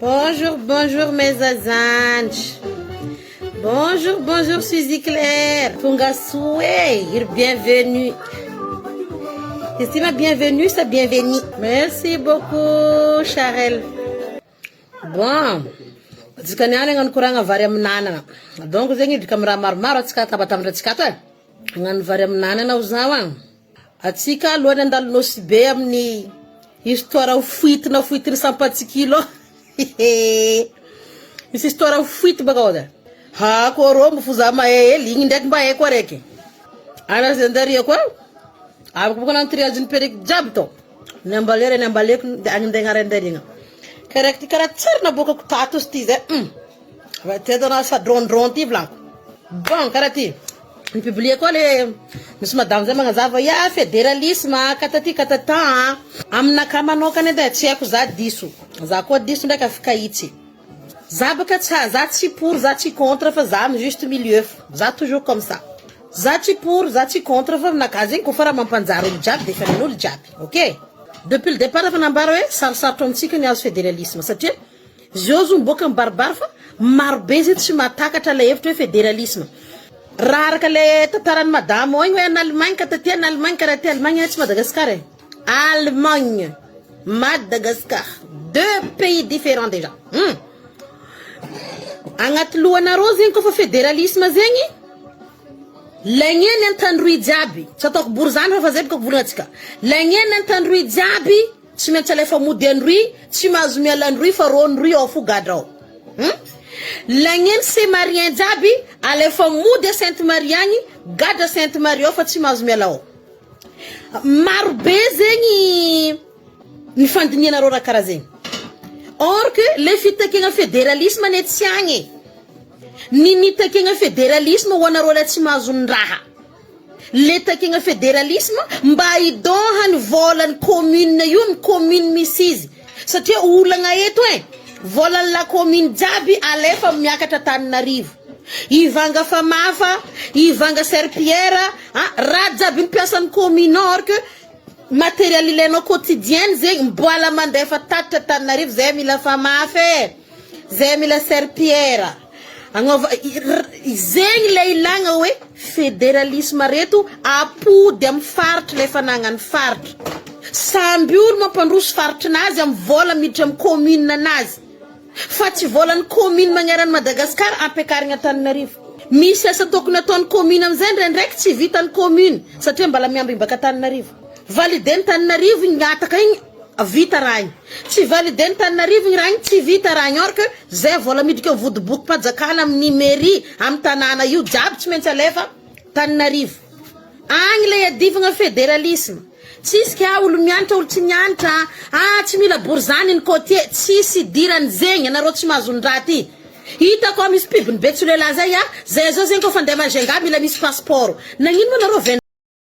Bonjour, bonjour mes azandry. Bonjour, bonjour Suzy Claire. Tonga soa e, iry bienvenue. Izy ty ma bienvenue sa bienvenue? Merci beaucoup Charel. Bon, antsika niany hagnano koragna vary amin'anana. Donc zegny idrika amin'ny raha maromaro antsika tabatambatra antsika ato e. Hagnano vary amin'anana ho zaho agny. Atsika alohan'ny handalo Nosy Be amin'ny histoire foitina foitiny sampatsikilo misy histoire foity baka ao zay. Ha ko rô mbo foza mahay hely igny ndraiky mba haiko araiky. Ana zandaria koa afaka boka nano triage ny periky jiaby tao. Ny ambalera ny ambaleko de agny ndegna renderigna. Karaha ty karaha tsary naboakako tato izy ty zay. Hum. Fa ty atao sadrondron ty volaniko. Bon karaha ty. Ny publier koa le misy madame zay magnazava ya federalisme katati katata aminakahy manokana edy e tsy haiko za diso za koa diso ndraiky afaka ahitsy za baka tsy za tsy pour za tsy contre fa za amy juste milieu za toujours comme ça za tsy pour za tsy contre fa aminakahy zegny kofa raha mampanjary olo jiaby de efa nen'olo jiaby ok depuis le départ efa nambara hoe sarosarotro amitsika ny azo federalisme satria Zao zo miboaka mibaribary fa maro be zay tsy mahatakatra ilay hevitra hoe federalisme. Raha araka ilay tantaran'i madame ao igny hoe en Allemagne ka taty en Allemagne karaha aty Allemagne tsy Madagascar e. Allemagne, Madagascar, deux pays différents déjà. Hum. Agnaty lohanareo zegny koa fa federalisme zegny lagneny antandroy jiaby, tsy ataoko bory zany fa fa zay bôka volagnantsika. Lagneny antandroy jiaby Tsy maintsy alefa mody androy, tsy mahazo miala androy fa rô ndroy ao fo gadra ao. Hum? Lagneny Saint Marien jiaby alefa mody a Sainte Marie agny, gadra Sainte Marie ao fa tsy mahazo miala ao. Maro be zegny ny fandinihanareo raha karaha zegny. Or que le fitakiagna federalisme anie tsy agny e. Ny nitakiagna federalisme ho anareo le tsy mahazo ny raha. Le takiagna federalisme mba hidôhany vôlan'ny commune io ny commune misy izy satria olagna eto e vôlan'ny la commune jiaby alefa miakatra Antananarivo hivanga famafa hivanga serpillère a raha jiaby mpiasan'ny commune ao or que materiel ilainao quotidienne zegny mbola mandefa tatitra Antananarivo zay mila famafa e zay mila serpillère Agnaova zegny le ilagna hoe federalisme reto apody am faritry le fanagnany faritra. Samby olo mampandroso faritrinazy am vola miditra am commune anazy. Fa tsy volan'ny commune magnerana Madagascar ampiakarigna Antananarivo. Misy asa tokony ataon'ny commune amizay ndraindraiky tsy vitan'ny commune satria mbala miambigny baka Antananarivo. Valide Antananarivo igny mihataka igny vita raha igny. Tsy valide Antananarivo igny raha igny tsy vita raha igny or que zay vola miditra eo vodibokim-pajakana amin'ny mairie amin'ny tanàna io jiaby tsy maintsy alefa Tananarivo. Agny le iadivagna federalisme. Tsisy ka olo mianatra olo tsy mianatra ah tsy mila borizany ny côtier tsisy idirany zegny anareo tsy mahazo ny raha ty. Hitako ah misy pub ny betsilelahy zay ah zay zao zegny kofa andeha Majunga mila misy passeport. Nagnino ma nareo vendra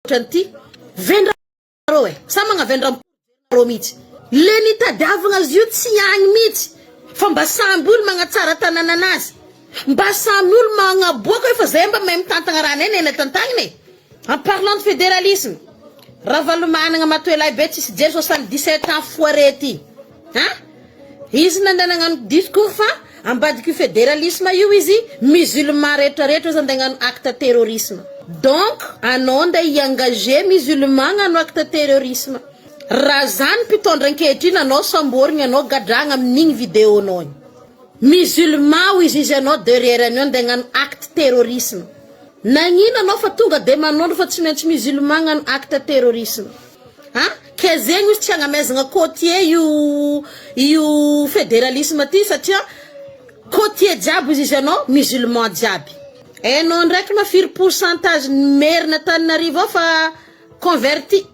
ohatran'ity? Vendra nareo e! Sa magnavendra nareo mihitsy. Le nitadiavagna azy io tsy agny mihitsy fa mba samby olo magnatsara tanàna anazy. Mba samy olo magnaboaka hoe fa zay mba mahay mitantagna raha anay nena tantagnina e. En parlant de fédéralisme, Ravalomanagna matoelahy be tsisy jery 77 ans foiré ty. Hein? Izy nandeha nagnano discours fa ambadik'io fédéralisme io izy musulman rehetra rehetra izy andeha hagnano acte terrorisme. Donc anao andeha hi-engager musulman hagnano acte terrorisme. Raha zany mpitondra ankehitriny anao samborigny anao gadragna amin'igny vidéo nao igny. Musulman hoy izy izy anao derrière an'io andeha hagnano acte terrorisme. Nagnino anao fa tonga de manondro fa tsy maintsy musulman hagnano acte terrorisme. A! Ke zegny ozy tsy agnamezagna côtier io io federalisme ty satria côtier jiaby ozy izy anao musulman jiaby. Enao ndraiky ma firy pourcentage ny merina Antananarivo ao fa converti?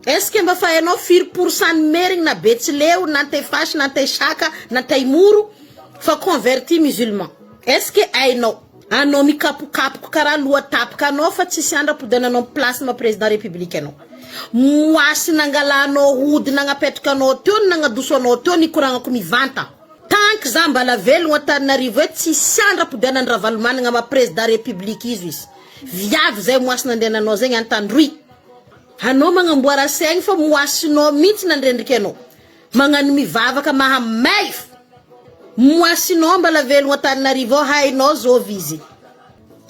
Est ce que mba fa hainao firy pourcent ny merigny na betsileo na antefasy na antesaka na antaimoro fa converti musulman? Est ce que hainao? Anao mikapokapoka karaha loha tapaka anao fa tsisy andro ampodiananao am place maha président république anao. Moasy nangalanao hody nagnapetraka anao teo no nagnadoso anao teo nikoragnako mivanta. Tant que za mbala velogno Antananarivo eto tsisy andro ampodianan'i Ravalomanagna maha président république izy izy. Viavy zay moasy nandehananao zegny Antandroy. Anao magnamboara saigny fa moasinao mihitsy nandrendrika anao. Magnano mivavaka mahamay. Moasinao mbala velogno Antananarivo ao hainao zôvy izy.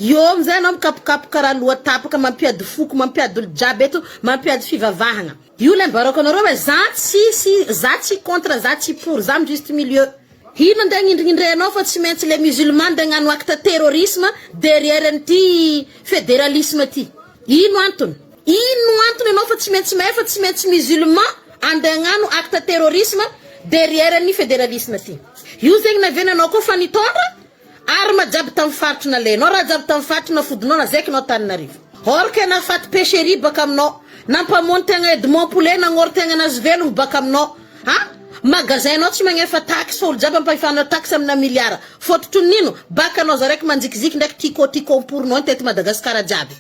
Eo amizay anao mikapokapoka karaha loha tapaka mampiady foko mampiady olo jiaby eto mampiady fivavahagna. Io le ambarako anareo hoe za tsisy za tsy contre za tsy pour za am juste milieu. Ino andeha agnindrinindrenao fa tsy maintsy le musulman andeha hagnano acte terrorisme derrière an'ity federalisme ty. Ino antony? Ino antony anao fa tsy maintsy mahay fa tsy maintsy musulman andeha hagnano acte terrorisme derrière ny federalisme ty. Io zegny naviana anao koa fa nitondra arme jiaby tamin'ny faritry nalainao raha jiaby tamin'ny faritry nafodinao nazaikinao Antananarivo. Or que nahafaty pecherie baka aminao, nampamono tegna Edmond Poulet nagnoro tegna anazy velogno baka aminao. Ha? Magasin nao tsy magnefa taxe fa olo jiaby ampahifanao taxe amina milliard. Fototry nino? Baka anao zaraiky manjikiziky ndraiky tiko tiko amporinao teto Madagasikara jiaby.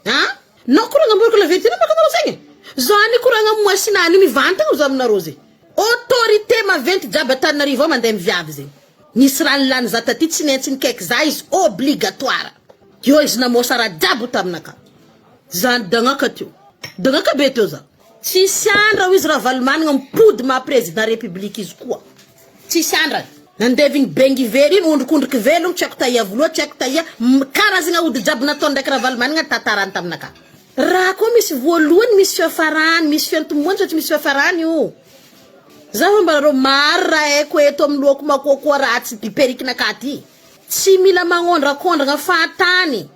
Ha? Nao koragna amboriko la vérité baka anareo zegny. Zany koragna moasinany mivantagna zo aminareo zegny. Autorité maventy jiaby Antananarivo ao mandeha miviavy zegny. Nisy raha nilany za taty tsy maintsy nikaiky za izy obligatoire. Eo izy namosa raha jiaby taminaka. Zany dagnaka teo. Dagnaka be teo za. Tsisy andra hoy izy Ravalomanana mipody maha président république izy koa. Tsisy andra. Nandevigny bengy very iny ondrikondriky velogno tsy haiko taia voaloha tsy haiko taia karazagna ody jiaby nataony ndraiky Ravalomanana tantarany taminaka. Raha koa misy voalohany misy fiafarany misy fiantombohany fa tsy misy fiafarany io. Za fa mba nareo maro raha haiko eto amin'ny lohako makoakoa ratsy biperikinaka ty. Tsy mila magnondrakondragna fahatany.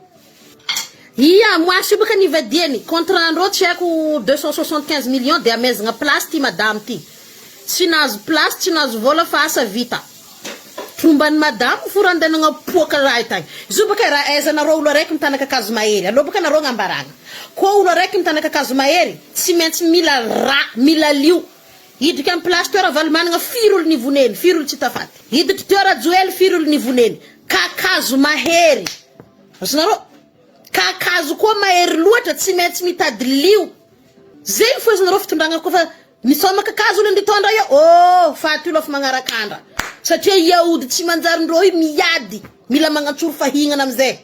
Ia, moasy io baka nivadiany, contrat ndreo tsy haiko 275 millions de amezagna place ty madame ty. Tsy nahazo place, tsy nahazo vola fa asa vita. Tromban'ny madame fo raha andeha nagnapoaka raha io tagny. Izy io baka raha aizanareo olo araiky mitana kakazo mahery, aleo baka nareo agnambaragna. Koa olo araiky mitana kakazo mahery, tsy maintsy mila rà, mila lio. Hidriky amy place teo Ravalomanana firy olo nivoneny, firy olo tsy tafaty. Hiditry teo Rajoely firy olo nivoneny. Kakazo mahery. Azonareo? Kakazo koa mahery loatra tsy maintsy mitady lio. Zegny fo azonareo fitondragna koa fa misôma kakazo olo ndritondra eo. Oh, faty olo afa magnarak'andra. Satria iaody tsy manjary ndrô io miady, mila magnantsoro fahignana amizay.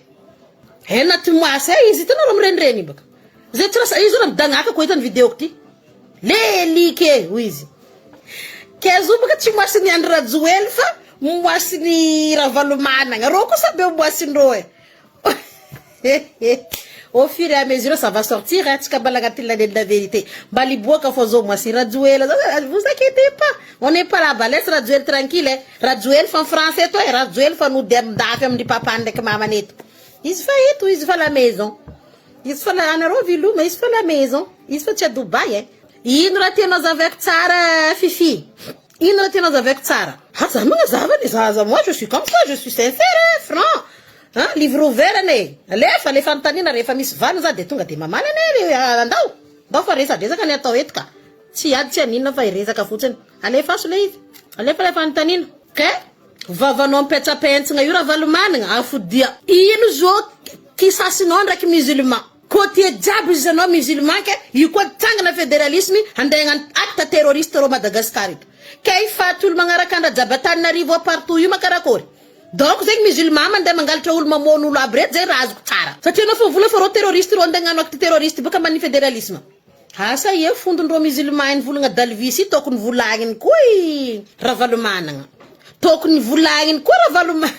Hena ty moasy e, izy hitanareo mirenireny io baka. Zay tsy rasa izy io raha midagnaka koa hitany videoko ty. Lelike hoy izy. Ke zo baka tsy moasin'i Andry Rajoely fa moasin'i Ravalomanana. Rô koa sa be moasindrô e. Au fur et à mesure ça va sortir hein, tsika mbala agnatin'ny l'année de la vérité. Mba liboaka fô zao moasy Rajoela. Vous inquiétez pas. On n'est pas là-bas. Laisse Rajoel tranquille eh. Rajoel fa français eto eh. Rajoel fa nody amindafy amin'ny papany ndraiky mamany eto. Izy fa eto, izy fa la maison. Izy fa la anareo veloma, izy fa la maison. Izy fa tsy à Dubaï eh. Ino raha tianao zavaiko tsara Fifi? Ino raha tianao zavaiko tsara? Ah, za magnazava ny zaza. Moi je suis comme ça, je suis sincère, eh, franc. Hein, livre ouvert ane. Alefa, alefa anontaniana rehefa misy valiny za de tonga de mamaly ane. Andao. Andao fa resadresaka ny atao eto ka. Tsy ady tsy aninona fa iresaka fotsiny. Alefaso le izy. Alefa le fanontaniana. Ke? Vavanao mipetsapentsina io Ravalomanana afodia. Ino zo kisasinao ndraiky musulman? Côtier jiaby izy anao musulman ke io koa tsangana fédéralisme andeha hagnano acte terroriste reo Madagascar eto. Ke ifaty olo magnaraka andra jiaby Antananarivo partout io makarakory. Donc zegny musulman mandeha mangalatra olo mamono olo aby reto zay raha azoko tsara. Satria anao fa vola fa reo terroriste reo andeha hagnano acte terroriste baka ambany fédéralisme. Asa eo fondondreo musulman iny volagna Dalvis io tokony volagniny koa i Ravalomanana. Tokony volagniny koa Ravalomanana.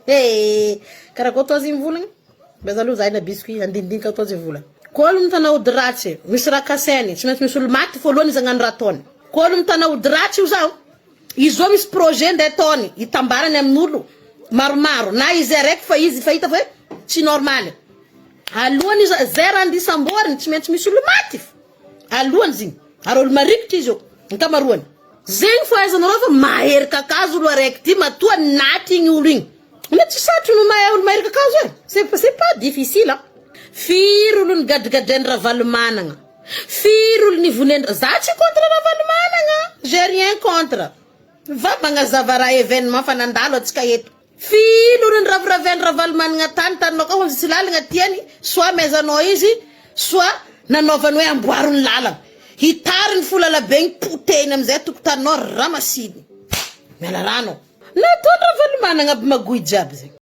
Eh, karakory atao izy mivolagna? Mbeza aloha zahay na biscuit andinidinika atao izy vola. Koa olo mitana ody ratsy, misy raha kasainy, tsy maintsy misy olo maty voalohany izy hagnano raha ataony. Koa olo mitana ody ratsy io zao, izy zao misy projet ndeha ataony, hitambarany amin'olo maromaro, na izy araiky fa izy fa hita fa hoe tsy normal. Alohany izy zay raha andeha samboriny tsy maintsy misy olo maty fo. Alohany izy igny. Ary olo marikitra izy io, ankamaroany. Zegny fo ahaizanareo fa mahery kakazo olo araiky ty matoa naty igny olo igny. Na tsy sarotro no mahay olo mahery kakazo e. C'est c'est pas difficile an. Firy olo nigadrigadrain'i Ravalomanagna. Firy olo nivonen'i Za tsy contre Ravalomanagna. J'ai rien contre. Va magnazava raha événement fa nandalo antsika eto. Firy olo niraviravain'i Ravalomanagna tany taninao ka fa tsy lalagna tiany soit amaizanao izy soit nanaovany hoe amboaro ny lalagna. Hitary ny folalabe igny potehiny amizay tokotaninao ramasiny. Miala rano. Nataony Ravalomanagna aby magoy jiaby zegny.